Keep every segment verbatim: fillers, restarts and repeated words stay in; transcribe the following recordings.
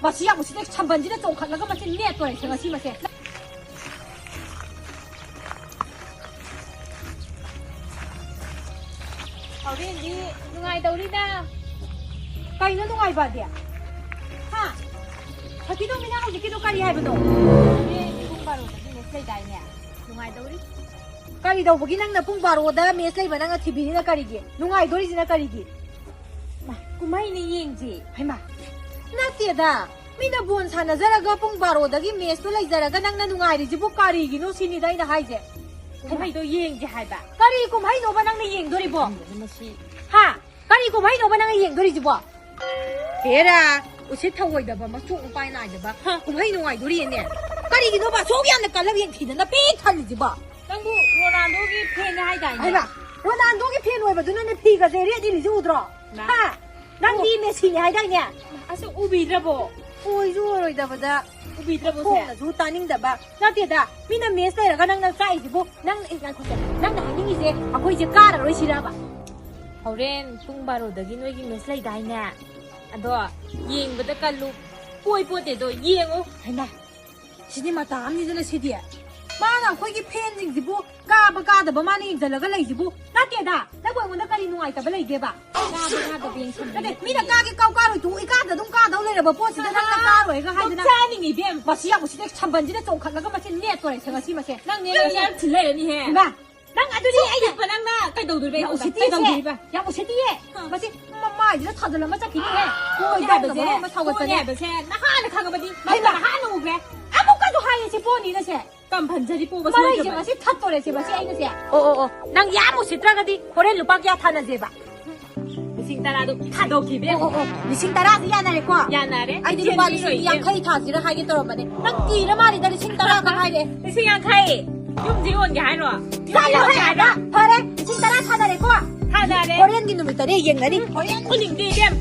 ꯃꯁꯤ ꯌꯥꯝ ꯎꯁꯤꯠꯇꯦ, ꯁꯝꯕꯟꯁꯤꯗ ꯆꯣꯡꯈꯠꯂꯒ ꯃꯁꯤ ꯅꯦꯠꯇꯣꯔꯦꯁꯦ ꯉꯁꯤ ꯃꯁꯦ꯫ ꯍꯣꯔꯦꯟꯗꯤ ꯅꯨꯡꯉꯥꯏꯗꯧꯔꯤꯗ꯫ ꯀꯩꯅꯣ ꯅꯨꯡꯉꯥꯏꯕꯗꯤ? ꯍꯥ? ꯁꯈꯤꯇꯣꯝꯕꯤ, ꯅꯪ ꯍꯧꯖꯤꯛꯀꯤꯗꯣ ꯀꯔꯤ ꯍꯥꯏꯕꯅꯣ? ꯍꯣꯔꯦꯟ ꯄꯨꯡ ꯕꯥꯔꯣꯗꯒꯤ ꯃꯦꯠꯁ ꯂꯩꯗꯥꯏꯅꯦ? ꯅꯨꯡꯉꯥꯏꯗꯧꯔꯤ꯫ ꯀꯔꯤ ꯇꯧꯕꯒꯤ ꯅꯪꯅ ꯄꯨꯡ ꯕꯥꯔꯣꯗ ꯃꯦꯠꯁ ꯂꯩꯕ ꯅꯪꯅ ꯊꯤꯕꯤꯔꯤꯅ ꯀꯔꯤꯒꯤ? ꯅꯨꯡꯉꯥꯏꯗꯣꯔꯤꯁꯤꯅ ꯀꯔꯤꯒꯤ? ꯃꯥ, ꯀꯨꯝꯍꯩꯅꯤ, ꯌꯦꯡꯁꯤ꯫ ꯍꯩꯃꯥ, ꯅꯠꯇꯦꯗ꯫ ꯃꯤꯅ ꯕꯣꯜ ꯁꯥꯟꯅꯖꯔꯒ ꯄꯨꯡ ꯕꯥꯔꯣꯗꯒꯤ ꯃꯦꯠꯁꯇꯣ ꯂꯩꯖꯔꯒ ꯅꯪꯅ ꯅꯨꯡꯉꯥꯏꯔꯤꯁꯤꯕꯨ ꯀꯔꯤꯒꯤꯅꯣ ꯁꯤꯅꯤꯗ ꯑꯩꯅ ꯍꯥꯏꯁꯦ꯫ ꯀꯨꯝꯍꯩꯗꯣ ꯌꯦꯡꯁꯦ ꯍꯥꯏꯕ꯫ ꯀꯔꯤ ꯀꯨꯝꯍꯩꯅꯣꯕ ꯅꯪꯅ ꯌꯦꯡꯗꯣꯔꯤꯕꯣ? ꯃꯁꯤ꯫ ꯍꯥ? ꯀꯔꯤ ꯀꯨꯝꯍꯩꯅꯣꯕ ꯅꯪꯅ ꯌꯦꯡꯗꯣꯔꯤꯁꯤꯕꯣ? ꯍꯦꯔꯥ, ꯎꯁꯤꯠ ꯊꯑꯣꯏꯗꯕ, ꯃꯆꯣꯡ ꯃꯄꯥꯏ ꯅꯥꯏꯗꯕ, ꯍꯥ? ꯀꯨꯝꯍꯩ ꯅꯨꯡꯉꯥꯏꯗꯣꯔꯤꯌꯦꯅꯦ꯫ ꯀꯔꯤꯒꯤꯅꯣꯕ ꯑꯁꯨꯛ ꯌꯥꯝꯅ ꯀꯜꯂꯒ ꯌꯦꯡꯊꯤꯗꯅ ꯄꯤꯛ ꯊꯜꯂꯤꯁꯤꯕꯣ? ꯅꯪꯕꯨ ꯔꯣꯅꯥꯜꯗꯣꯒꯤ ꯐꯦꯟꯅꯦ ꯍꯥꯏꯗꯥꯏꯅꯦ? ꯍꯥꯏꯕ, ꯔꯣꯅꯥꯜꯗꯣꯒꯤ ꯐꯦꯟ ꯑꯣꯏꯕꯗꯨꯅꯅꯦ ꯐꯤꯒꯁꯦ ꯔꯦꯠ ꯏꯜꯂꯤꯁꯦ ꯎꯗ꯭ꯔꯣ? ꯃꯥ꯫ ꯍꯥ? ꯅꯪꯗꯤ ꯑꯣ꯫ ꯃꯦꯁꯤꯅꯦ ꯍꯥꯏꯗꯥꯏꯅꯦ? ꯑꯁ, ꯎꯕꯤꯗ꯭ꯔꯕꯣ? ꯑꯣꯏꯁꯨ ꯑꯣꯏꯔꯣꯏꯗꯕꯗ, ꯎꯕꯤꯗ꯭ꯔꯕꯣ ꯁꯦ? ꯃꯈꯣꯡꯅꯁꯨ ꯇꯥꯅꯤꯡꯗꯕ꯫ ꯅꯠꯇꯦꯗ, ꯃꯤꯅ ꯃꯦꯁ ꯂꯩꯔꯒ ꯅꯪꯅ ꯆꯥꯛꯏꯁꯤꯕꯨ, ꯅꯪ, ꯑꯦ, ꯉꯥꯏꯈꯣꯁꯦ, ꯅꯪꯅ ꯍꯥꯏꯅꯤꯡꯉꯤꯁꯦ ꯑꯩꯈꯣꯏꯁꯦ ꯀꯥꯔꯔꯣꯏ ꯁꯤꯔꯕ? ꯍꯣꯔꯦꯟ ꯄꯨꯡ ꯕꯥꯔꯣꯗꯒꯤ ꯅꯣꯏꯒꯤ ꯃꯦꯁ ꯂꯩꯗꯥꯏꯅꯦ? ꯑꯗꯣ ꯌꯦꯡꯕꯗ ꯀꯜꯂꯨ, ꯄꯣꯏ ꯄꯣꯠꯇꯦꯗꯣ, ꯌꯦꯡꯉꯨ꯫ ꯍꯩꯃꯥ, ꯁꯤꯗꯤ ꯃꯇꯥ ꯑꯃꯅꯤꯗꯅ ꯁꯤꯗꯤ꯫ ꯃꯥꯅ ꯑꯩꯈꯣꯏꯒꯤ ꯐꯦꯟꯁꯤꯡꯁꯤꯕꯨ ꯀꯥꯕ ꯀꯥꯗꯕ ꯃꯥꯅ ꯌꯦꯡꯁꯤꯜꯂꯒ ꯂꯩꯁꯤꯕꯨ꯫ ꯅꯠꯇꯦꯗ, ꯅꯪꯕꯨ ꯑꯩꯉꯣꯟꯗ ꯀꯔꯤ ꯅꯨꯡꯉꯥꯏꯇꯕ ꯂꯩꯒꯦꯕ? ꯀꯥꯕ ꯀꯥꯗꯕ ꯌꯦꯡꯁꯤꯟꯕ ꯅꯠꯇꯦ, ꯅꯠꯇꯦ꯫ ꯃꯤꯅ ꯀꯥꯒꯦ ꯀꯥꯎ ꯀꯥꯔꯣꯏ ꯇꯣꯛꯎ, ꯏꯀꯥꯗ ꯑꯗꯨꯝ ꯀꯥꯗꯧ ꯂꯩꯔꯕ ꯄꯣꯠꯁꯤꯗ ꯅꯪꯅ ꯑꯥ, ꯀꯥꯔꯣꯏꯒ ꯍꯥꯏꯗꯅ꯫ ꯆꯥꯅꯤꯡꯉꯤ ꯏꯕꯦꯝ꯫ ꯃꯁꯤ ꯌꯥꯝ ꯎꯁꯤꯠꯇꯦ, ꯁꯝꯕꯟꯁꯤꯗ ꯆꯣꯡꯈꯠꯂꯒ ꯃꯁꯤ ꯅꯦꯠꯇꯣꯔꯦꯁꯦ ꯉꯁꯤ ꯃꯁꯦ꯫ ꯅꯪ ꯅꯦꯠ ꯌꯥꯝ ꯊꯤꯜ ꯂꯩꯔꯅꯤꯍꯦ꯫ ꯏꯃꯥ, ꯅꯪ ꯑꯗꯨꯗꯤ ꯑꯩ ꯅꯪꯅ ꯀꯩꯗꯧꯗꯣꯔꯤꯕ ꯌꯥꯝ ꯑꯩꯉꯣꯟꯗ? ꯎꯁꯤꯠꯇꯦ ꯏꯆꯦ꯫ ꯀꯩꯗꯧꯗꯣꯔꯤꯕ? ꯌꯥꯝ ꯎꯁꯤꯠꯇꯤꯌꯦ꯫ ꯑꯥ꯫ ꯃꯁꯤ ꯃꯃꯥꯏꯁꯤꯗ ꯊꯥꯖꯤꯜꯂꯝꯃ ꯆꯠꯈꯤꯅꯤꯍꯦ꯫ ꯄꯣꯅꯤ ꯀꯣꯏꯗꯧꯅ ꯍꯥꯏꯕꯁꯦ, ꯃꯔꯣꯟ ꯑꯃ ꯁꯥꯎꯒꯠꯄꯅꯦ꯫ ꯄꯣꯅꯤ ꯍꯥꯏꯕꯁꯦ ꯅꯍꯥꯟꯅ ꯈꯪꯉꯕꯅꯤ꯫ ꯍꯩꯃꯥ꯫ ꯅꯪꯅ ꯅꯍꯥꯟꯅ ꯎꯈ꯭ꯔꯦ꯫ ꯑꯃꯨꯛꯀꯁꯨ ꯍꯥꯏꯌꯦ ꯁꯤ ꯄꯣꯅꯤꯅ ꯁꯦ꯫ ꯀꯝ ꯐꯟꯖꯔꯤ ꯄꯣꯕ ꯃꯔꯩꯁꯦ ꯁꯣꯏꯗ꯭ꯔꯕꯅꯤ꯫ ꯃꯁꯤ ꯊꯠꯇꯣꯔꯦꯁꯦ ꯃꯁꯤ ꯑꯩꯅ ꯁꯦ꯫ ꯑꯣ, ꯑꯣ, ꯑꯣ꯫ ꯅꯪ ꯌꯥꯝ ꯎꯁꯤꯠꯇ꯭ꯔꯒꯗꯤ ꯍꯣꯔꯦꯟ ꯂꯨꯄꯥ ꯀꯌꯥ ꯊꯥꯅꯁꯦꯕ? ꯂꯤꯁꯤꯡ ꯇꯔꯥꯗꯣ ꯊꯥꯗꯣꯛꯈꯤꯕ ꯑꯣ, ꯑꯣ, ꯌꯥꯏ꯫ ꯑꯣ꯫ ꯂꯤꯁꯤꯡ ꯇꯔꯥꯁꯦ ꯌꯥꯅꯔꯦꯀꯣ? ꯌꯥꯅꯔꯦ꯫ ꯑꯩꯗꯤ ꯂꯨꯄꯥ ꯌꯦꯟꯕꯤꯔꯣꯏ, ꯂꯤꯁꯤꯡ ꯌꯥꯡꯈꯩ ꯊꯥꯁꯤꯔ ꯍꯥꯏꯒꯦ ꯇꯧꯔꯝꯕꯅꯦ꯫ ꯅꯪ ꯀꯤꯔ ꯃꯥꯜꯂꯤꯗ, ꯂꯤꯁꯤꯡ ꯇꯔꯥ ꯈꯛ ꯍꯥꯏꯔꯦ꯫ ꯂꯤꯁꯤꯡ ꯌꯥꯡꯈꯩ? ꯌꯨꯝꯁꯦ ꯌꯣꯟꯒꯦ ꯍꯥꯏꯔꯣ? ꯆꯠꯂꯣ ꯌꯣꯟꯒꯦ ꯍꯥꯏꯔꯣ? ꯍꯥꯏꯔꯕ? ꯐꯔꯦ, ꯂꯤꯁꯤꯡ ꯇꯔꯥ ꯊꯥꯅꯔꯦꯀꯣ? ꯊꯥꯅꯔꯦ꯫ ꯍꯣꯔꯦꯟꯒꯤ ꯅꯨꯃꯤꯠꯇꯅꯦ ꯌꯦꯡꯅꯔꯤ꯫ ꯍꯣꯔꯦꯟ ꯎꯅꯤꯡꯗꯦ, ꯏꯕꯦꯝ꯫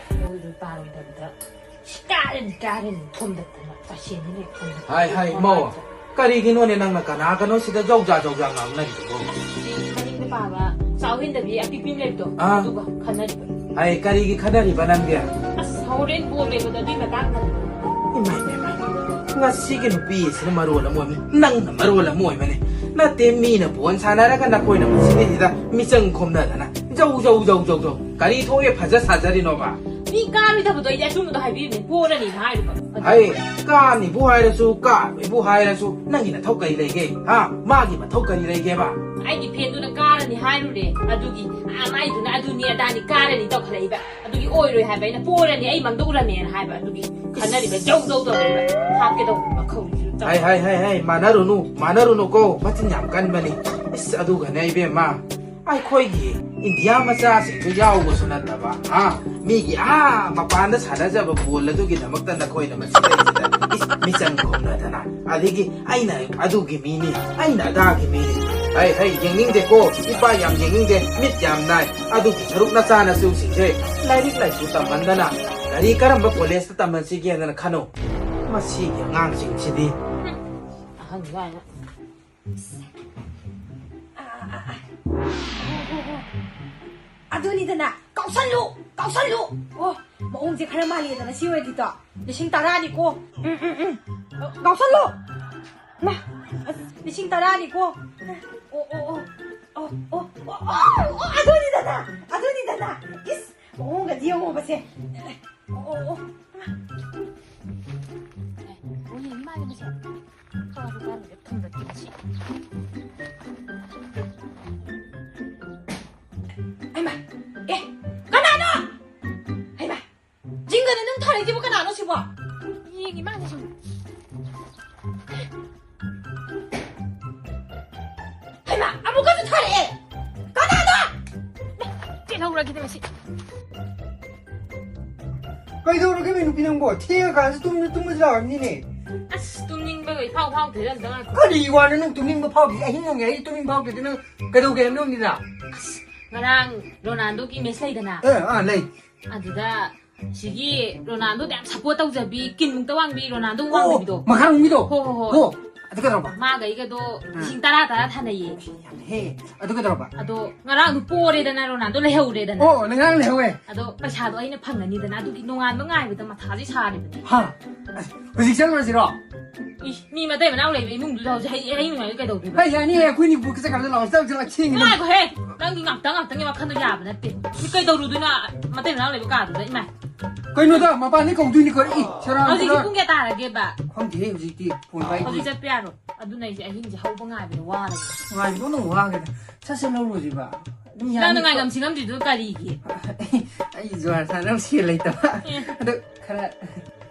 ꯁꯣꯏꯔꯣꯏ ꯄꯥꯔꯣꯏꯗꯕꯗ ꯀꯥꯔꯦꯟ, ꯀꯥꯔꯦꯟ ꯊꯣꯝꯗꯠꯇꯅ ꯇꯁꯦꯡꯅꯅꯦ ꯊꯣꯝꯗꯠꯇꯅ꯫ ꯍꯥꯏ, ꯍꯥꯏ, ꯃꯧ꯫ ꯀꯔꯤꯒꯤꯅꯣꯅꯦ ꯅꯪꯅ ꯀꯅꯥꯒꯅꯣ ꯁꯤꯗ ꯖꯧꯖꯥ ꯖꯧꯖꯥ ꯉꯥꯡꯅꯔꯤꯗꯨꯕꯣ? ꯁꯤ ꯃꯅꯤꯡꯗ ꯄꯥꯕ ꯆꯥꯎ ꯍꯦꯟꯗꯕꯤ ꯑꯄꯤꯛꯄꯤ ꯑꯃ ꯂꯩꯕꯗꯣ, ꯑꯥ꯫ ꯑꯗꯨꯒ ꯈꯟꯅꯔꯤꯕ꯫ ꯑꯩ ꯀꯔꯤꯒꯤ ꯈꯠꯅꯔꯤꯕ ꯅꯪꯗꯤ? ꯑꯁ, ꯍꯣꯔꯦꯟ ꯕꯣꯜ ꯂꯩꯕꯗꯣ ꯑꯗꯨꯏ ꯃꯇꯥꯡꯗꯅꯤ꯫ ꯏꯃꯥꯏ, ꯏꯃꯥꯏ, ꯏꯃꯥꯏ꯫ ꯉꯁꯤꯒꯤ ꯅꯨꯄꯤꯁꯤꯅ ꯃꯔꯣꯜ ꯑꯃ ꯑꯣꯏꯕꯅꯤ, ꯅꯪꯅ ꯃꯔꯣꯜ ꯑꯃ ꯑꯣꯏꯕꯅꯤ꯫ ꯅꯠꯇꯦ, ꯃꯤꯅ ꯕꯣꯜ ꯁꯥꯟꯅꯔꯒ ꯅꯈꯣꯏꯅ ꯃꯁꯤꯗꯩꯁꯤꯗ ꯃꯤꯆꯪ ꯈꯣꯝꯅꯗꯅ ꯖꯧ, ꯖꯧ, ꯖꯧ, ꯖꯧ, ꯖꯧ꯫ ꯀꯔꯤ ꯊꯣꯛꯑꯦ ꯐꯖ ꯁꯥꯖꯔꯤꯅꯣꯕ? ꯃꯤ ꯀꯥꯔꯣꯏꯗꯕꯗꯣ ꯑꯩꯗꯤ ꯑꯆꯨꯝꯕꯗꯣ ꯍꯥꯏꯕꯤꯕꯅꯦ, ꯄꯣꯔꯅꯤꯅ ꯍꯥꯏꯔꯤꯕ꯫ ꯍꯩ, ꯀꯥꯅꯤꯕꯨ ꯍꯥꯏꯔꯁꯨ, ꯀꯥꯔꯣꯏꯕꯨ ꯍꯥꯏꯔꯁꯨ, ꯅꯪꯒꯤ ꯅꯊꯧ ꯀꯔꯤ ꯂꯩꯒꯦ? ꯍꯥ? ꯃꯥꯒꯤ ꯃꯊꯧ ꯀꯔꯤ ꯂꯩꯒꯦꯕ? ꯑꯩꯒꯤ ꯐꯦꯟꯗꯨꯅ ꯀꯥꯔꯅꯤ ꯍꯥꯏꯔꯨꯔꯦ, ꯑꯗꯨꯒꯤ, ꯑꯥ, ꯃꯥꯏꯗꯨꯅ ꯑꯗꯨꯅꯤ ꯑꯗꯥꯅꯤ ꯀꯥꯔꯅꯤ ꯇꯧꯈꯠꯂꯛꯏꯕ꯫ ꯑꯗꯨꯒꯤ ꯑꯣꯏꯔꯣꯏ ꯍꯥꯏꯕ, ꯑꯩꯅ ꯄꯣꯔꯅꯤ, ꯑꯩ ꯃꯪꯗ ꯎꯔꯝꯃꯦꯅ ꯍꯥꯏꯕ, ꯑꯗꯨꯒꯤ ꯈꯟꯅꯔꯤꯕ ꯖꯧ ꯖꯧ ꯇꯧꯔꯤꯕ, ꯍꯥꯠꯀꯦ ꯇꯧꯕ ꯃꯈꯧꯔꯤꯁꯤꯁꯨ ꯇꯧ-꯫ ꯍꯥꯏ, ꯍꯥꯏ, ꯍꯥꯏ, ꯍꯥꯏ, ꯃꯥꯟꯅꯔꯨꯅꯨ, ꯃꯥꯟꯅꯔꯨꯅꯨꯀꯣ, ꯃꯆꯤꯟ ꯌꯥꯝ ꯀꯟꯕꯅꯤ꯫ ꯏꯁ, ꯑꯗꯨꯒꯅꯦ ꯏꯕꯦꯝꯃ, ꯑꯩꯈꯣꯏꯒꯤ ꯏꯟꯗꯤꯌꯥ ꯃꯆꯥꯁꯤꯡꯁꯨ ꯌꯥꯎꯕꯁꯨ ꯅꯠꯇꯕ, ꯍꯥ? ꯃꯤꯒꯤ ꯑꯥ ꯃꯄꯥꯟꯗ ꯁꯥꯟꯅꯖꯕ ꯕꯣꯜ ꯑꯗꯨꯒꯤꯗꯃꯛꯇ ꯅꯈꯣꯏꯅ ꯃꯁꯤꯗꯩꯁꯤꯗ ꯏꯁ, ꯃꯤꯆꯪ ꯈꯣꯝꯅꯗꯅ, ꯑꯗꯒꯤ ꯑꯩꯅ ꯑꯗꯨꯒꯤ ꯃꯤꯅꯤ, ꯑꯩꯅ ꯑꯗꯥꯒꯤ ꯃꯤꯅꯤ꯫ ꯍꯩ, ꯍꯩ, ꯌꯦꯡꯅꯤꯡꯗꯦꯀꯣ, ꯏꯄꯥ ꯌꯥꯝ ꯌꯦꯡꯅꯤꯡꯗꯦ, ꯃꯤꯠ ꯌꯥꯝ ꯅꯥꯏ꯫ ꯑꯗꯨꯒꯤ ꯁꯔꯨꯛ ꯅꯆꯥꯅꯁꯨꯁꯤꯡꯁꯦ ꯂꯥꯏꯔꯤꯛ ꯂꯥꯏꯁꯨ ꯇꯝꯍꯟꯗꯅ ꯀꯔꯤ ꯀꯔꯝꯕ ꯀꯣꯂꯦꯖꯇ ꯇꯝꯍꯟꯁꯤꯒꯦꯗꯅ ꯈꯟꯅꯧ꯫ ꯃꯁꯤꯒꯤ ꯑꯉꯥꯡꯁꯤꯡꯁꯤꯗꯤ꯫ ꯑꯍꯟ ꯋꯥ ꯉꯥꯡ-꯫ ꯑꯗꯨꯅꯤꯗꯅ, ꯀꯥꯎꯁꯜꯂꯨ, ꯀꯥꯎꯁꯜꯂꯨ꯫ ꯑꯣ, ꯃꯑꯣꯡꯁꯦ ꯈꯔ ꯃꯥꯜꯂꯦꯗꯅ ꯁꯤ ꯑꯣꯏꯔꯗꯤꯗꯣ꯫ ꯂꯤꯁꯤꯡ ꯇꯔꯥꯅꯤꯀꯣ꯫ ꯎꯝ, ꯎꯝ, ꯎꯝ꯫ ꯀꯥꯎꯁꯜꯂꯨ꯫ ꯃꯥ, ꯑꯁ, ꯂꯤꯁꯤꯡ ꯇꯔꯥꯅꯤꯀꯣ꯫ ꯑꯣ, ꯑꯣ, ꯑꯣ꯫ ꯑꯣ, ꯑꯣ, ꯑꯣ, ꯑꯣ, ꯑꯣ, ꯑꯗꯨꯅꯤꯗꯅ, ꯑꯗꯨꯅꯤꯗꯅ꯫ ꯏꯁ, ꯃꯑꯣꯡꯒꯗꯤ ꯌꯦꯡꯉꯣꯕꯁꯦ꯫ ꯑꯣ, ꯑꯣ, ꯑꯣ꯫ ꯑꯣ, ꯌꯦꯡꯉꯤ ꯃꯥꯜꯂꯦ ꯃꯁꯦ꯫ ꯆꯥꯁꯨ ꯆꯥꯅꯤꯡꯗꯦ, ꯊꯨꯝꯗ ꯇꯤꯟꯁꯤ꯫ ꯍꯩꯃꯥ! ꯑꯦ! ꯀꯅꯥꯅꯣ? ꯍꯩꯃꯥ! ꯖꯤꯡꯒꯅ ꯅꯪ ꯊꯥꯔꯛꯏꯁꯤꯕꯨ ꯀꯅꯥꯅꯣ ꯁꯤꯕꯣ? ꯌꯦꯡꯉꯤ ꯃꯥꯅꯦ ꯁꯨꯝ꯫ ꯍꯩꯃꯥ! ꯑꯃꯨꯛꯀꯁꯨ ꯊꯥꯔꯛꯑꯦ! ꯀꯅꯥꯅꯣ? ꯆꯦꯜꯍꯧꯔꯒꯦꯗ ꯃꯁꯤ꯫ ꯀꯩꯗꯧꯔꯒꯦ, ꯅꯨꯄꯤ ꯅꯪꯕꯣ? ꯊꯦꯡꯉꯀꯥꯟꯁꯤꯗ ꯇꯨꯝ-, ꯇꯨꯝꯕꯁꯨ ꯌꯥꯔꯝꯅꯤꯅꯦ꯫ ꯑꯁ, ꯇꯨꯝꯅꯤꯡꯕꯒ ꯏꯐꯥꯎ ꯐꯥꯎꯗ꯭ꯔꯦꯗ, ꯑꯝꯇ ꯉꯥꯏꯈꯣ꯫ ꯀꯔꯤ ꯋꯥꯅꯣ ꯅꯪ ꯇꯨꯝꯅꯤꯡꯕ ꯐꯥꯎꯗ꯭ꯔꯤꯁꯦ? ꯑꯍꯤꯡ ꯅꯣꯡꯌꯥꯏ ꯑꯩ ꯇꯨꯝꯅꯤꯡꯕ ꯐꯥꯎꯗ꯭ꯔꯤꯗꯤ ꯅꯪ ꯀꯩꯗꯧꯒꯦ ꯍꯥꯏꯕꯅꯣ, ꯅꯤꯔꯥ? ꯑꯁ, ꯉꯔꯥꯡ ꯔꯣꯅꯥꯜꯗꯣꯒꯤ ꯃꯦꯠꯁ ꯂꯩꯗꯅ? ꯑ, ꯑꯥ, ꯂꯩ꯫ ꯑꯗꯨꯗ ꯁꯤꯒꯤ ꯔꯣꯅꯥꯜꯗꯣ ꯌꯥꯝ ꯁꯞꯄꯣꯔꯠ ꯇꯧꯖꯕꯤ, ꯀꯤꯟꯃꯨꯛꯇ ꯋꯥꯡꯕꯤ, ꯔꯣꯅꯥꯜꯗꯣ ꯑꯣ, ꯋꯥꯡꯕꯤꯗꯣ꯫ ꯃꯈꯥꯔꯣꯝꯒꯤꯗꯣ? ꯍꯣ, ꯍꯣ, ꯍꯣ꯫ ꯍꯣ꯫ ꯑꯗꯨ ꯀꯩꯗꯧꯔꯕ? ꯃꯥꯒ ꯑꯩꯒꯗꯣ ꯂꯤꯁꯤꯡ ꯇꯔꯥ ꯇꯔꯥ ꯊꯥꯅꯩꯌꯦ꯫ ꯌꯥꯝꯃꯦꯍꯦ꯫ ꯑꯗꯨ ꯀꯩꯗꯧꯔꯕ? ꯑꯗꯣ ꯉꯔꯥꯡꯗꯣ ꯄꯣꯔꯦꯗꯅ, ꯔꯣꯅꯥꯜꯗꯣ ꯂꯩꯍꯧꯔꯦꯗꯅ꯫ ꯑꯣ, ꯅꯪ ꯉꯔꯥꯡ ꯂꯩꯍꯧꯋꯦ꯫ ꯑꯗꯣ ꯄꯩꯁꯥꯗꯣ ꯑꯩꯅ ꯐꯪꯉꯅꯤꯗꯅ, ꯑꯗꯨꯒꯤ ꯅꯣꯡꯉꯥꯟꯕ ꯉꯥꯏꯕꯗ ꯃꯊꯥꯁꯦ ꯁꯥꯔꯤꯕꯅꯦ꯫ ꯍꯥ? ꯑꯁ, ꯍꯧꯖꯤꯛ ꯆꯠꯂꯨꯔꯁꯤꯔꯣ? ꯏꯁ, ꯃꯤ ꯃꯇꯩ ꯃꯅꯥꯎ ꯂꯩꯕ ꯏꯃꯨꯡꯗꯨꯗ ꯍꯧꯖꯤꯛ ꯍꯩ, ꯍꯩ ꯅꯨꯡꯉꯥꯏꯕ ꯀꯩꯗꯧꯗꯣꯏꯕ? ꯍꯩ ꯌꯥꯅꯤꯍꯦ, ꯑꯩꯈꯣꯏꯅꯤ ꯕꯨꯛ ꯆꯠꯈ꯭ꯔꯗ ꯂꯥꯛꯑꯣ, ꯆꯠꯂꯨ, ꯆꯠꯂꯨ, ꯊꯦꯡꯉꯦ ꯅꯪ꯫ ꯉꯥꯏꯈꯣꯍꯦ, ꯅꯪꯒꯤ ꯉꯥꯛꯇꯪ ꯉꯥꯛꯇꯪꯒꯤ ꯋꯥꯈꯜꯗꯣ ꯌꯥꯕ ꯅꯠꯇꯦ꯫ ꯃꯤ ꯀꯩꯗꯧꯔꯨꯗꯣꯏꯅꯣ ꯃꯇꯩ ꯃꯅꯥꯎ ꯂꯩꯕ ꯀꯥꯗꯨꯗ, ꯏꯃꯥꯏ꯫ ꯀꯩꯅꯣꯗ, ꯃꯄꯥꯟꯗꯩ ꯀꯧꯗꯣꯏꯅꯤ ꯀꯔꯤ? ꯏ, ꯁꯦꯔꯥꯟ ꯍꯧꯖꯤꯛꯇꯤ ꯇꯨꯔꯥꯟ꯫ ꯄꯨꯡ ꯀꯌꯥ ꯇꯥꯔꯒꯦꯕ? ꯈꯪꯗꯦꯍꯦ, ꯍꯧꯖꯤꯛꯇꯤ ꯐꯣꯟ ꯄꯥꯏꯗꯦ꯫ ꯍꯧꯖꯤꯛ ꯆꯠꯄ ꯌꯥꯔꯣꯏ꯫ ꯑꯗꯨꯅ ꯑꯩꯁꯦ ꯑꯍꯤꯡꯁꯦ ꯍꯧꯕ ꯉꯥꯏꯕꯗ ꯋꯥꯔꯕꯅꯦ꯫ ꯉꯥꯏꯕꯗꯣ ꯅꯪ ꯋꯥꯒꯦꯗ꯫ ꯁꯠ ꯁꯠ ꯂꯧꯔꯨꯁꯤꯕ꯫ ꯑꯗꯨꯝ ꯌꯥꯅꯤ꯫ ꯅꯪꯅ ꯉꯥꯏꯉꯝ ꯁꯤꯉꯝꯗ꯭ꯔꯤꯗꯨ ꯀꯔꯤꯒꯤ? ꯑꯩ ꯖꯨꯋꯥꯔ ꯁꯥꯟꯅꯕ ꯁꯦꯜ ꯂꯩꯇꯕ꯫ ꯑꯦ꯫ ꯑꯗꯨ ꯈꯔ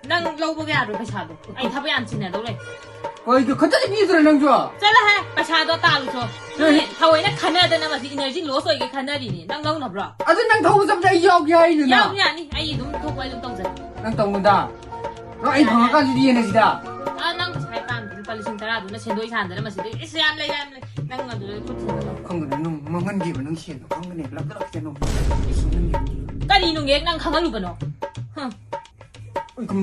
ꯅꯪ ꯂꯧꯕꯒ ꯌꯥꯔꯣꯏ ꯄꯩꯁꯥꯗꯣ꯫ ꯑꯩ ꯊꯕꯛ ꯌꯥꯝ ꯆꯤꯟꯅꯗꯧ ꯂꯩ꯫ ꯀꯩꯗꯣ ꯈꯛꯇꯗꯤ ꯄꯤꯗ꯭ꯔꯣ ꯅꯪꯁꯨ? ꯆꯠꯂꯣꯍꯦ, ꯄꯩꯁꯥꯗꯣ ꯇꯥꯜꯂꯨꯆꯣ꯫ ꯆꯠꯂꯣꯍꯦ꯫ ꯅꯪ ꯊꯑꯣꯏꯅ ꯈꯟꯅꯗꯅ ꯃꯁꯤ energy loss ꯑꯣꯏꯒꯦ ꯈꯟꯅꯔꯤꯅꯦ꯫ ꯅꯪ ꯂꯧꯅꯕ꯭ꯔꯣ? ꯑꯗꯨ ꯅꯪ ꯊꯧꯕ ꯆꯠꯄꯗ ꯑꯩ ꯌꯥꯎꯒꯦ ꯍꯥꯏꯅꯤꯅ꯫ ꯌꯥꯎꯅꯤ, ꯌꯥꯅꯤ꯫ ꯑꯩ ꯑꯗꯨꯝ ꯊꯣꯛꯄ ꯑꯩ ꯑꯗꯨꯝ ꯇꯧꯖꯒꯦ꯫ ꯅꯪ ꯇꯧꯅꯨꯗ꯫ ꯅꯪ ꯑꯩ ꯐꯪꯉꯀꯥꯟꯗꯗꯤ ꯌꯦꯟꯅꯁꯤꯗ꯫ ꯑ, ꯅꯪ ꯄꯩꯁꯥ ꯄꯥꯝꯗ꯭ꯔꯗꯤ ꯂꯨꯄꯥ ꯂꯤꯁꯤꯡ ꯇꯔꯥꯗꯨꯅ ꯁꯦꯟꯗꯣꯏ ꯁꯥꯟꯗꯅ ꯃꯁꯤꯗ ꯏꯁ ꯌꯥꯝ ꯂꯩ, ꯌꯥꯝ ꯂꯩ꯫ ꯅꯪ ꯑꯗꯨꯗ ꯈꯨꯠ ꯊꯤꯜꯂꯒ꯫ ꯈꯪꯒꯅꯤ, ꯅꯪ ꯃꯥꯡꯍꯟꯈꯤꯕ ꯅꯪ ꯁꯦꯟꯗꯣ ꯈꯪꯒꯅꯤ꯫ ꯂꯛ ꯂꯛ ꯁꯦꯟꯗꯣ꯫ ꯀꯔꯤꯅꯣꯅꯦ ꯅꯪ ꯈꯪꯍꯜꯂꯨꯕꯅꯣ? ꯍꯝ꯫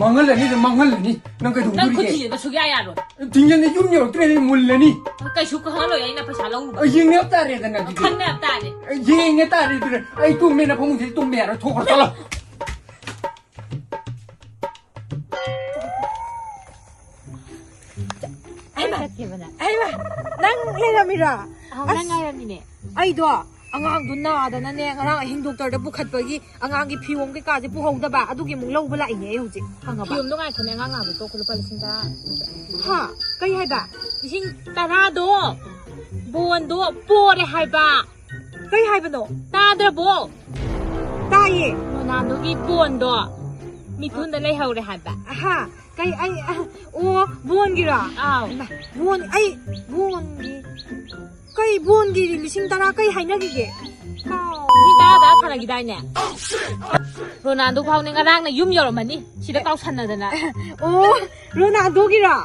ꯃꯥꯡꯍꯜꯂꯅꯤ, ꯃꯥꯡꯍꯜꯂꯅꯤ꯫ ꯅꯪ ꯅꯪ ꯈꯨꯠ ꯀꯩꯗꯧꯗꯣꯔꯤꯒꯦ? ꯊꯤꯜꯂꯒ ꯁꯨꯛꯌꯥ ꯌꯥꯔꯣꯏ꯫ ꯊꯤꯡꯖꯤꯟꯗ ꯌꯨꯝ ꯌꯧꯔꯛꯇ꯭ꯔꯦ, ꯑꯩ ꯃꯨꯜꯂꯅꯤ꯫ ꯀꯩꯁꯨ ꯈꯪꯍꯜꯂꯣꯏ, ꯑꯩꯅ ꯄꯩꯁꯥ ꯂꯧꯔꯨꯕ꯫ ꯑꯩ ꯌꯦꯡꯅꯕ ꯇꯥꯔꯦꯗꯅ ꯑꯗꯨꯗꯤ꯫ ꯈꯟꯅꯕ ꯇꯥꯔꯦ꯫ ꯑꯩ ꯌꯦꯡꯉ ꯇꯥꯔꯦ ꯑꯗꯨꯗꯤ꯫ ꯑꯩ ꯇꯨꯝꯃꯦꯅ ꯐꯃꯨꯡꯁꯤꯗ ꯇꯨꯝꯕ ꯌꯥꯔꯣꯏ, ꯊꯣꯛꯈ꯭ꯔꯣ, ꯆꯠꯂꯣ꯫ ꯍꯩꯃꯥ! ꯆꯠꯈꯤꯕꯅꯦ꯫ ꯍꯩꯃꯥ! ꯅꯪ ꯂꯩꯔꯝꯃꯤꯔꯣ? ꯑꯧ, ꯅꯪ ꯑꯁ! ꯉꯥꯏꯔꯝꯃꯤꯅꯦ꯫ ꯑꯩꯗꯣ ꯑꯉꯥꯡꯗꯣ ꯅꯥꯗꯅꯅꯦ, ꯉꯔꯥꯡ ꯑꯍꯤꯡ ꯗꯣꯛꯇꯔꯗ ꯄꯨꯈꯠꯄꯒꯤ ꯑꯉꯥꯡꯒꯤ ꯐꯤꯔꯣꯝ ꯀꯩꯀꯥꯁꯦ ꯄꯨꯍꯧꯗꯕ, ꯑꯗꯨꯒꯤ ꯑꯃꯨꯛ ꯂꯧꯕ ꯂꯥꯛꯏꯅꯦ ꯑꯩ ꯍꯧꯖꯤꯛ꯫ ꯈꯪꯉꯕ? ꯐꯤꯔꯣꯝꯗꯣ ꯉꯥꯏꯈꯣꯅꯦ, ꯑꯉꯥꯡ ꯅꯥꯕ ꯇꯣꯛꯈꯣ, ꯂꯨꯄꯥ ꯂꯤꯁꯤꯡ ꯇꯔꯥ꯫ ꯍꯥ? ꯀꯩ ꯍꯥꯏꯕ? ꯂꯤꯁꯤꯡ ꯇꯔꯥꯗꯣ ꯕꯣꯟꯗꯣ ꯄꯣꯔꯦ ꯍꯥꯏꯕ꯫ ꯀꯩ ꯍꯥꯏꯕꯅꯣ? ꯇꯥꯗ꯭ꯔꯕꯣ? ꯇꯥꯏꯌꯦ꯫ ꯔꯣꯅꯥꯜꯗꯣꯒꯤ ꯕꯣꯟꯗꯣ ꯃꯤꯊꯨꯟꯗ ꯂꯩꯍꯧꯔꯦ ꯍꯥꯏꯕ꯫ ꯑꯍꯥ, ꯀꯩ, ꯑꯩ, ꯑ, ꯑꯣ, ꯕꯣꯟꯒꯤꯔꯣ? ꯑꯥꯎ꯫ ꯍꯩꯃꯥ, ꯕꯣꯟ, ꯑꯩ, ꯕꯣꯟꯒꯤ, ꯀꯩ ꯕꯣꯟꯒꯤ ꯂꯤꯁꯤꯡ ꯇꯔꯥ ꯀꯩ ꯍꯥꯏꯅꯈꯤꯒꯦ? ꯀꯥꯎ-, ꯂꯤꯁꯤꯡ ꯇꯔꯥ ꯇꯔꯥ ꯊꯥꯅꯈꯤꯗꯥꯏꯅꯦ? ꯔꯣꯅꯥꯜꯗꯣ ꯐꯥꯎꯅꯦ ꯉꯔꯥꯡꯅ ꯌꯨꯝ ꯌꯧꯔꯝꯃꯅꯤ, ꯁꯤꯗ ꯀꯥꯎꯁꯟꯅꯗꯅ꯫ ꯑꯣ, ꯔꯣꯅꯥꯜꯗꯣꯒꯤꯔꯣ?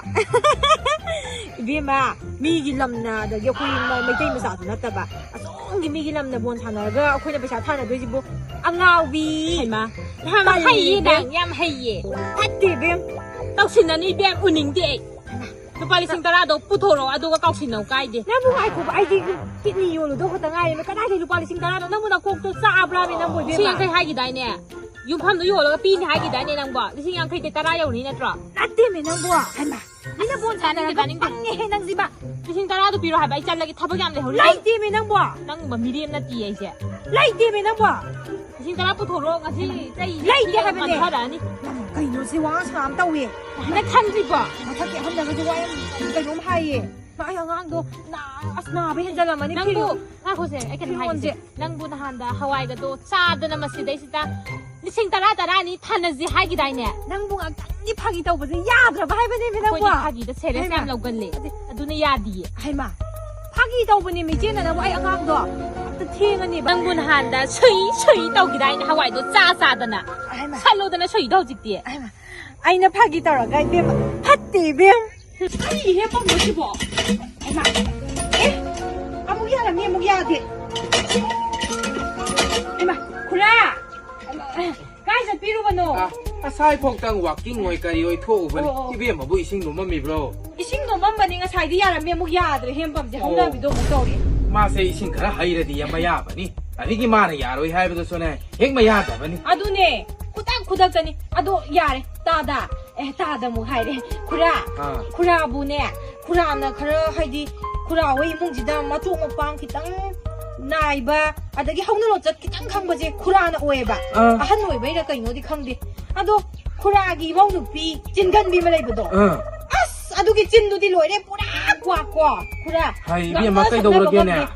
ꯏꯕꯦꯝꯃ, ꯃꯤꯒꯤ ꯂꯝꯅ, ꯑꯗꯒꯤ ꯑꯩꯈꯣꯏ ꯃ-, ꯃꯩꯇꯩ ꯃꯆꯥꯁꯨ ꯅꯠꯇꯕ, ꯑꯁꯣꯝꯒꯤ ꯃꯤꯒꯤ ꯂꯝꯅ ꯕꯣꯜ ꯁꯥꯟꯅꯔꯒ ꯑꯩꯈꯣꯏꯅ ꯄꯩꯁꯥ ꯊꯥꯅꯗꯣꯏꯁꯤꯕꯨ? ꯑꯉꯥꯎꯕꯤ! ꯍꯩꯃꯥ, ꯌꯥꯝ ꯇꯜꯂꯤ, ꯍꯩꯌꯦ ꯏꯕꯦꯝ꯫ ꯅꯪ, ꯌꯥꯝ ꯍꯩꯌꯦ꯫ ꯐꯠꯇꯦ, ꯏꯕꯦꯝ꯫ ꯇꯧꯁꯤꯟꯅꯅꯨ, ꯏꯕꯦꯝ, ꯎꯅꯤꯡꯗꯦ ꯑꯩ꯫ ꯂꯨꯄꯥ ꯂꯤꯁꯤꯡ ꯇꯔꯥꯗꯣ ꯄꯨꯊꯣꯔꯛꯑꯣ, ꯑꯗꯨꯒ ꯀꯥꯎꯁꯤꯟꯅꯧ ꯀꯥꯏꯗꯦ꯫ ꯅꯪꯕꯨ ꯉꯥꯏꯈꯣꯕ, ꯑꯩꯗꯤ ꯀꯤꯠꯅꯤ ꯌꯣꯜꯂꯨꯗꯧ ꯈꯛꯇ ꯉꯥꯏꯔꯦ꯫ ꯀꯗꯥꯏꯗꯒꯤ ꯂꯨꯄꯥ ꯂꯤꯁꯤꯡ ꯇꯔꯥꯅꯣ? ꯅꯪꯕꯨ ꯅꯀꯣꯛꯇꯣ ꯆꯥꯛꯑꯕ꯭ꯔꯥꯃꯤ ꯅꯪꯕꯨ, ꯂꯤꯁꯤꯡ ꯏꯕꯦꯝꯃ? ꯌꯥꯡꯈꯩ ꯍꯥꯏꯈꯤꯗꯥꯏꯅꯦ? ꯌꯨꯝꯐꯝꯗꯣ ꯌꯣꯜꯂꯒ ꯄꯤꯅꯤ ꯍꯥꯏꯈꯤꯗꯥꯏꯅꯦ ꯅꯪꯕꯣ? ꯂꯤꯁꯤꯡ ꯌꯥꯡꯈꯩꯗꯤ ꯇꯔꯥ ꯌꯧꯅꯤ ꯅꯠꯇ꯭ꯔꯣ? ꯅꯠꯇꯦꯃꯤ ꯅꯪꯕꯣ꯫ ꯍꯩꯃꯥ, ꯃꯤꯅ ꯕꯣꯟ ꯇꯥꯅꯤꯡꯗꯦ, ꯁꯥꯟꯅꯔꯒ ꯇꯥꯅꯤꯡꯗꯦ꯫ ꯄꯪꯉꯦꯍꯦ ꯅꯪꯁꯤꯃ꯫ ꯂꯤꯁꯤꯡ ꯇꯔꯥꯗꯣ ꯄꯤꯔꯣ ꯍꯥꯏꯕ, ꯑꯩ ꯆꯠꯂꯒꯦ, ꯊꯕꯛ ꯌꯥꯝ ꯂꯩꯍꯧꯔꯤ꯫ ꯂꯩꯇꯦꯃꯤ ꯅꯪꯕꯣ꯫ ꯅꯪꯒꯨꯝꯕ ꯃꯤꯔꯦꯝ ꯅꯠꯇꯤꯌꯦ ꯑꯩꯁꯦ꯫ ꯂꯩꯇꯦꯃꯤ ꯅꯪꯕꯣ꯫ ꯂꯤꯁꯤꯡ ꯇꯔꯥ ꯄꯨꯊꯣꯔꯣ, ꯉꯁꯤ ꯆꯩ ꯂꯩꯇꯦ ꯍꯥꯏꯕꯅꯦ꯫ ꯃꯟꯊꯔꯛꯑꯅꯤ꯫ ꯀꯩꯅꯣ ꯁꯤ ꯋꯥ ꯉꯥꯡ ꯁꯉꯥꯡ ꯇꯧꯋꯦ꯫ ꯅꯪ ꯈꯪꯗ꯭ꯔꯤꯕꯣ? ꯃꯊꯛꯀꯤ ꯑꯍꯟꯗꯒꯁꯨ ꯋꯥ ꯌꯥꯝ ꯀꯩꯅꯣꯝ ꯍꯥꯏꯌꯦ꯫ ꯃꯥ, ꯑꯩ ꯑꯉꯥꯡꯗꯣ ꯅꯥ-, ꯑꯁ, ꯅꯥꯕ ꯍꯦꯟꯖꯜꯂꯝꯃꯅꯤ ꯅꯪꯕꯨ, ꯐꯤꯔꯣꯜ꯫ ꯉꯥꯏꯈꯣꯁꯦ, ꯑꯩ ꯀꯩꯅꯣꯝ ꯍꯥꯏꯒꯦꯁꯦ꯫ ꯐꯤꯔꯣꯜꯁꯦ꯫ ꯅꯪꯕꯨ ꯅꯍꯥꯟꯗ ꯍꯋꯥꯏꯒꯗꯣ ꯆꯥꯗꯅ ꯃꯁꯤꯗꯩꯁꯤꯗ ꯂꯤꯁꯤꯡ ꯇꯔꯥ, ꯇꯔꯥꯅꯤ ꯊꯥꯅꯁꯤ ꯍꯥꯏꯈꯤꯗꯥꯏꯅꯦ? ꯅꯪꯕꯨ ꯉꯥꯛꯇꯪꯗꯤ ꯐꯥꯒꯤ ꯇꯧꯕꯁꯦ ꯌꯥꯗ꯭ꯔꯕ ꯍꯥꯏꯕꯅꯦꯃꯤ ꯅꯪꯕꯨ꯫ ꯑꯩꯈꯣꯏꯗꯤ ꯐꯥꯒꯤꯗ serious ꯍꯩꯃꯥ꯫ ꯌꯥꯝ ꯂꯧꯒꯜꯂꯦ꯫ ꯑꯗꯨ ꯑꯗꯨꯅ ꯌꯥꯗꯤꯌꯦ꯫ ꯍꯩꯃꯥ, ꯐꯥꯒꯤ ꯇꯧꯕꯅꯦꯃꯤ ꯏꯆꯦꯅ ꯅꯪꯕꯨ, ꯑꯩ ꯑꯉꯥꯡꯗꯣ ꯑꯝꯇ ꯊꯦꯡꯉꯅꯦꯕ꯫ ꯅꯪꯕꯨ ꯅꯍꯥꯟꯗ ꯁꯨꯏ ꯁꯨꯏ ꯇꯧꯈꯤꯗꯥꯏꯅꯦ ꯍꯋꯥꯏꯗꯣ ꯆꯥ ꯆꯥꯗꯅ? ꯍꯩꯃꯥ꯫ ꯁꯠꯂꯣꯗꯅ ꯁꯨꯏꯗꯣ ꯍꯧꯖꯤꯛꯇꯤ꯫ ꯍꯩꯃꯥ, ꯑꯩꯅ ꯐꯥꯒꯤ ꯇꯧꯔꯒ ꯏꯕꯦꯝꯃ ꯐꯠꯇꯦ ꯏꯕꯦꯝ꯫ ꯀꯔꯤ ꯍꯦ ꯄꯝꯕ ꯁꯤꯕꯣ? ꯍꯩꯃꯥ꯫ ꯑꯦ, ꯑꯃꯨꯛ ꯌꯥꯔꯝꯃꯤ, ꯑꯃꯨꯛ ꯌꯥꯗꯦ꯫ ꯍꯩꯃꯥ, ꯈꯨꯔꯥ! ꯀꯥꯏ ꯆꯠꯄꯤꯔꯨꯕꯅꯣ? ꯑ, ꯉꯁꯥꯏ ꯐꯥꯎꯇꯪ walking ꯑꯣꯏ ꯀꯔꯤ ꯑꯣꯏ ꯊꯣꯛꯎꯕꯅꯤ꯫ ꯑꯣ, ꯑꯣ꯫ ꯏꯕꯦꯝꯃꯕꯨ ꯏꯁꯤꯡ ꯂꯨꯝꯃꯝꯃꯤꯕ꯭ꯔꯣ? ꯏꯁꯤꯡ ꯂꯨꯝꯃꯝꯕꯅꯤ, ꯉꯁꯥꯏꯗꯤ ꯌꯥꯔꯝꯃꯤ, ꯑꯃꯨꯛ ꯌꯥꯗ꯭ꯔꯦ, ꯍꯦꯟ ꯄꯝꯁꯦ ꯑꯣ꯫ ꯍꯧꯅꯕꯤꯗꯣ ꯑꯃꯨꯛ ꯇꯧꯔꯦ꯫ ꯃꯥꯁꯦ ꯏꯁꯤꯡ ꯈꯔ ꯍꯩꯔꯗꯤ ꯌꯥꯝ ꯃꯌꯥꯕꯅꯤ, ꯑꯗꯒꯤ ꯃꯥꯅ ꯌꯥꯔꯣꯏ ꯍꯥꯏꯕꯗꯨꯁꯨꯅꯦ, ꯍꯦꯛ ꯃꯌꯥꯗꯕꯅꯤ꯫ ꯑꯗꯨꯅꯦ, ꯈꯨꯗꯛ ꯈꯨꯗꯛꯇꯅꯤ꯫ ꯑꯗꯣ ꯌꯥꯔꯦ, ꯇꯥꯗ꯫ ꯑꯦ, ꯇꯥꯗ ꯑꯃꯨꯛ ꯍꯥꯏꯔꯦ꯫ ꯈꯨꯔꯥ, ꯑꯥ꯫ ꯈꯨꯔꯥꯕꯨꯅꯦ, ꯈꯨꯔꯥꯅ ꯈꯔ, ꯍꯥꯏꯗꯤ, ꯈꯨꯔꯥ ꯍꯣꯏ ꯏꯃꯨꯡꯁꯤꯗ ꯃꯇꯣꯛ ꯃꯄꯥꯡ ꯈꯤꯇꯪ ꯅꯥꯏꯕ, ꯑꯗꯒꯤ ꯍꯧꯅ ꯂꯣꯟꯆꯠ ꯈꯤꯇꯪ ꯈꯪꯕꯁꯦ ꯈꯨꯔꯥꯅ ꯑꯣꯏꯌꯦꯕ꯫ ꯑꯥ꯫ ꯑꯍꯟ ꯑꯣꯏꯕꯩꯔ ꯀꯩꯅꯣꯗꯤ ꯈꯪꯗꯦ꯫ ꯑꯗꯣ ꯈꯨꯔꯥꯒꯤ ꯏꯃꯧ ꯅꯨꯄꯤ ꯆꯤꯟꯒꯟꯕꯤ ꯑꯃ ꯂꯩꯕꯗꯣ꯫ ꯑꯥ꯫ ꯑꯁ, ꯑꯗꯨꯒꯤ ꯆꯤꯟꯗꯨꯗꯤ ꯂꯣꯏꯔꯦ, ꯄꯨꯔꯥ ꯀ꯭ꯋꯥꯛ ꯀꯣ, ꯈꯨꯔꯥ꯫ ꯍꯩ, ꯏꯕꯦꯝꯃ, ꯉꯥꯡꯅ ꯁꯛꯅꯕ ꯀꯩꯗꯧꯔꯒꯦꯅꯦ? ꯉꯝꯗꯦ꯫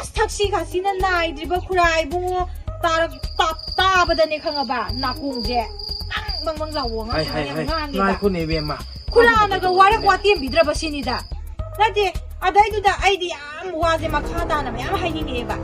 ꯑꯁ, ꯊꯛꯁꯤ ꯈꯥꯁꯤꯅ ꯅꯥꯏꯗ꯭ꯔꯤꯕ ꯈꯨꯔꯥ ꯏꯕꯨꯡꯉꯣ, ꯇꯥꯔꯛ-, ꯇꯥ-, ꯇꯥꯕꯗꯅꯦ ꯈꯪꯉꯕ, ꯅꯥꯀꯣꯡꯁꯦ ꯕꯪ ꯕꯪ ꯕꯪ ꯂꯥꯎꯕ ꯍꯥꯏ, ꯉꯥꯡꯁꯤꯡꯅ ꯍꯥꯏ, ꯌꯥꯝ ꯍꯥꯏ, ꯉꯥꯡꯉꯦꯕ꯫ ꯉꯥꯏꯈꯣꯅꯦ ꯏꯕꯦꯝꯃ꯫ ꯈꯨꯔꯥꯅꯒ ꯋꯥꯔꯛ ꯋꯥꯇꯦꯝꯕꯤꯗ꯭ꯔꯕ ꯁꯤꯅꯤꯗ꯫ ꯅꯠꯇꯦ, ꯑꯗꯩꯗꯨꯗ ꯑꯩꯗꯤ ꯌꯥꯝ ꯋꯥꯁꯦ ꯃꯈꯥ ꯇꯥꯅ ꯃꯌꯥꯝ ꯍꯥꯏꯅꯤꯡꯉꯛꯑꯦꯕ꯫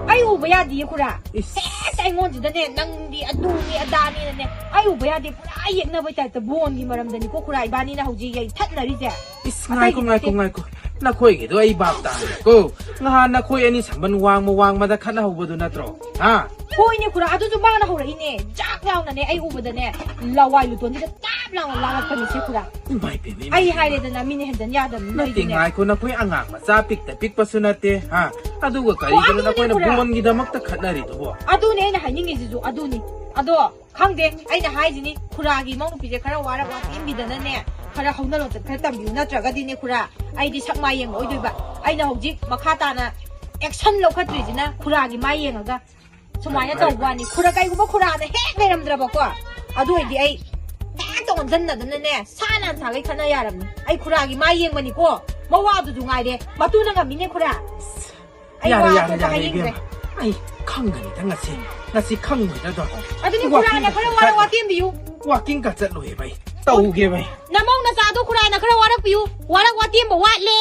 ꯑꯩ ꯎꯕ ꯌꯥꯗꯤꯌꯦ ꯈꯨꯔꯥ꯫ ꯏꯁ꯫ ꯍꯦꯛꯇ ꯑꯩꯉꯣꯟꯁꯤꯗꯅꯦ, "ꯅꯪꯗꯤ ꯑꯗꯨꯅꯤ ꯑꯗꯥꯅꯤꯅꯅꯦ", ꯑꯩ ꯎꯕ ꯌꯥꯗꯦ, ꯄꯨꯔꯥ ꯌꯦꯛꯅꯕꯩ ꯇꯥꯏꯞꯇ ꯕꯣꯟꯒꯤ ꯃꯔꯝꯗꯅꯤꯀꯣ ꯈꯨꯔꯥ ꯏꯕꯥꯅꯤꯅ ꯍꯧꯖꯤꯛ ꯌꯩꯊꯠꯅꯔꯤꯁꯦ꯫ ꯏꯁ, ꯉꯥꯏꯈꯣ, ꯑꯇꯩꯒꯤ ꯉꯥꯏꯈꯣ, ꯅꯠꯇꯦ꯫ ꯉꯥꯏꯈꯣ꯫ ꯅꯈꯣꯏꯒꯤꯗꯣ ꯑꯩ ꯚꯥꯞ ꯇꯥꯔꯦꯀꯣ꯫ ꯉꯍꯥꯟ ꯅꯈꯣꯏ ꯑꯅꯤ ꯁꯝꯕꯟ ꯋꯥꯡꯃ ꯋꯥꯡꯃꯗ ꯈꯠꯅꯍꯧꯕꯗꯨ ꯅꯠꯇ꯭ꯔꯣ? ꯍꯥ? ꯍꯣꯏꯅꯦ ꯈꯨꯔꯥ, ꯑꯗꯨꯁꯨ ꯃꯥꯅ ꯍꯧꯔꯛꯏꯅꯦ꯫ ꯖꯥꯛ ꯂꯥꯎꯅꯅꯦ, ꯑꯩ ꯎꯕꯗꯅꯦ, ꯂꯋꯥꯏ ꯂꯨꯇꯣꯟꯁꯤꯗ ꯇꯥꯛ ꯂꯥꯎꯅ ꯂꯥꯡꯉꯛꯄꯅꯤ ꯁꯤ ꯈꯨꯔꯥ꯫ ꯏꯃꯥꯏ ꯄꯦꯝꯃ, ꯏꯃꯥꯏ ꯑꯩ ꯄꯦꯝꯃ꯫ ꯍꯥꯏꯔꯦꯗꯅ ꯃꯤꯅ ꯍꯦꯟꯖꯟ ꯌꯥꯗꯕꯅꯤ ꯅꯠꯇꯦ, ꯅꯣꯏꯗꯤꯅꯦ꯫ ꯉꯥꯏꯈꯣ, ꯅꯈꯣꯏ ꯑꯉꯥꯡ ꯃꯆꯥ ꯄꯤꯛꯇ ꯄꯤꯛꯄꯁꯨ ꯅꯠꯇꯦ, ꯍꯥ? ꯑꯗꯨꯒ ꯀꯔꯤꯒꯤꯅꯣ ꯑꯗꯨꯅꯦ ꯅꯈꯣꯏꯅ ꯈꯨꯔꯥ꯫ ꯕꯣꯟꯒꯤꯗꯃꯛꯇ ꯈꯠꯅꯔꯤꯗꯨꯕꯣ? ꯑꯗꯨꯅꯦ ꯑꯩꯅ ꯍꯥꯏꯅꯤꯡꯉꯤꯁꯤꯁꯨ ꯑꯗꯨꯅꯤ꯫ ꯑꯗꯣ ꯈꯪꯗꯦ, ꯑꯩꯅ ꯍꯥꯏꯁꯤꯅꯤ, ꯈꯨꯔꯥꯒꯤ ꯏꯃꯧ ꯅꯨꯄꯤꯁꯦ ꯈꯔ ꯋꯥꯔꯛ ꯋꯥꯇꯦꯝꯕꯤꯗꯅꯅꯦ, ꯈꯔ ꯍꯧꯅ ꯂꯣꯟꯆꯠ ꯈꯔ ꯇꯝꯕꯤꯌꯨ, ꯅꯠꯇ꯭ꯔꯒꯗꯤꯅꯦ ꯈꯨꯔꯥ, ꯑꯩꯗꯤ ꯁꯛ ꯃꯥꯏ ꯌꯦꯡꯕ ꯑꯣꯏꯗꯣꯏꯕ꯫ ꯑꯩꯅ ꯍꯧꯖꯤꯛ ꯃꯈꯥ ꯇꯥꯅ action ꯂꯧꯈꯠꯇ꯭ꯔꯤꯁꯤꯅ ꯈꯨꯔꯥꯒꯤ ꯃꯥꯏ ꯌꯦꯡꯉꯒ ꯁꯨꯃꯥꯏꯅ ꯇꯧꯕ ꯋꯥꯅꯤ꯫ ꯈꯨꯔꯥ ꯀꯩꯒꯨꯝꯕ ꯈꯨꯔꯥꯅ ꯍꯦꯛ ꯂꯩꯔꯝꯗ꯭ꯔꯕꯀꯣ, ꯑꯗꯨ ꯑꯣꯏꯔꯗꯤ ꯑꯩ ꯍꯦꯛꯇ ꯑꯣꯟꯁꯤꯟꯅꯗꯅꯅꯦ, ꯁꯥ ꯂꯥꯟ ꯁꯥꯒꯩ ꯈꯠꯅ ꯌꯥꯔꯝꯅꯤ꯫ ꯑꯩ ꯈꯨꯔꯥꯒꯤ ꯃꯥꯏ ꯌꯦꯡꯕꯅꯤꯀꯣ, ꯃꯋꯥꯗꯨꯁꯨ ꯉꯥꯏꯔꯦ, ꯃꯇꯨꯅ ꯉꯝꯃꯤꯅꯦ ꯈꯨꯔꯥ꯫ ꯑꯩ ꯌꯥꯔꯦ, ꯋꯥ ꯌꯥꯔꯦ, ꯑꯇꯣꯞꯄ ꯌꯥꯔꯦ, ꯍꯥꯏꯅꯤꯡꯗ꯭ꯔꯦ꯫ ꯏꯕꯦꯝꯃ꯫ ꯑꯩ ꯈꯪꯒꯅꯤꯗ ꯉꯁꯤ, ꯉꯁꯤ ꯈꯪꯉꯣꯏꯗ꯭ꯔꯗꯣ꯫ ꯑꯗꯨꯗꯤ ꯋꯥꯀꯤꯡ ꯈꯨꯔꯥꯅ ꯈꯔ ꯆꯠ-, ꯋꯥꯔ ꯋꯥꯇꯦꯝꯕꯤꯌꯨ꯫ ꯋꯥꯀꯤꯡꯒ ꯆꯠꯂꯨꯏꯕ ꯑꯩ꯫ ꯇꯧꯒꯦꯕ ꯑꯩ꯫ ꯅꯃꯧ ꯅꯆꯥꯗꯣ ꯈꯨꯔꯥꯅ ꯈꯔ ꯋꯥꯔꯛꯄꯤꯌꯨ꯫ ꯋꯥꯔꯛ ꯋꯥꯇꯦꯝꯕ ꯋꯥꯠꯂꯦ꯫